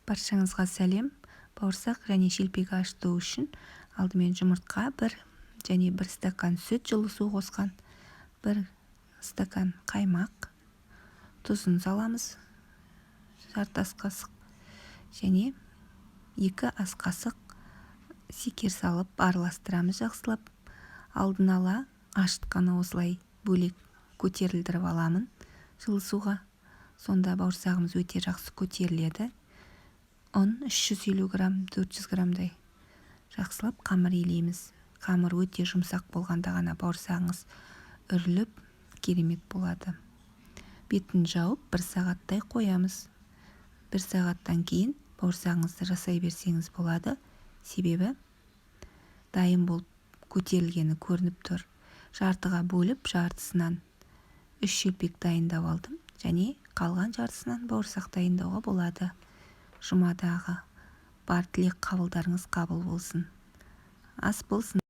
Баршаңызға сәлем! Бауырсақ және шелпек ашыту үшін алдымен жұмыртқа бір және 1 стакан сүт, жылы су қосқан, 1 стакан қаймақ, тұзын саламыз, жарты ас қасық және 2 ас қасық секер салып араластырамыз жақсылап. Алдын ала ашытқаны осылай бөлек көтерілдіріп аламын жылы суға. Сонда бауырсағымыз өте жақсы көтеріледі. Ұн 350 грамм, 400 граммдай. Жақсылап қамыр илейміз. Қамыр өте жұмсақ болғанда ғана бауырсағыңыз үріліп, керемет болады. Бетін жауып, 1 сағаттай қоямыз. 1 сағаттан кейін бауырсағыңызды жасай берсеңіз болады. Себебі дайын болып көтерілгені көрініп тұр. Жартыға бөліп, жартысынан 3 шелпек дайындап алдым және қалған жартысынан бауырсақ дайындауға болады. Жұмадағы бар тілек қабылдарыңыз қабыл болсын. Ас болсын.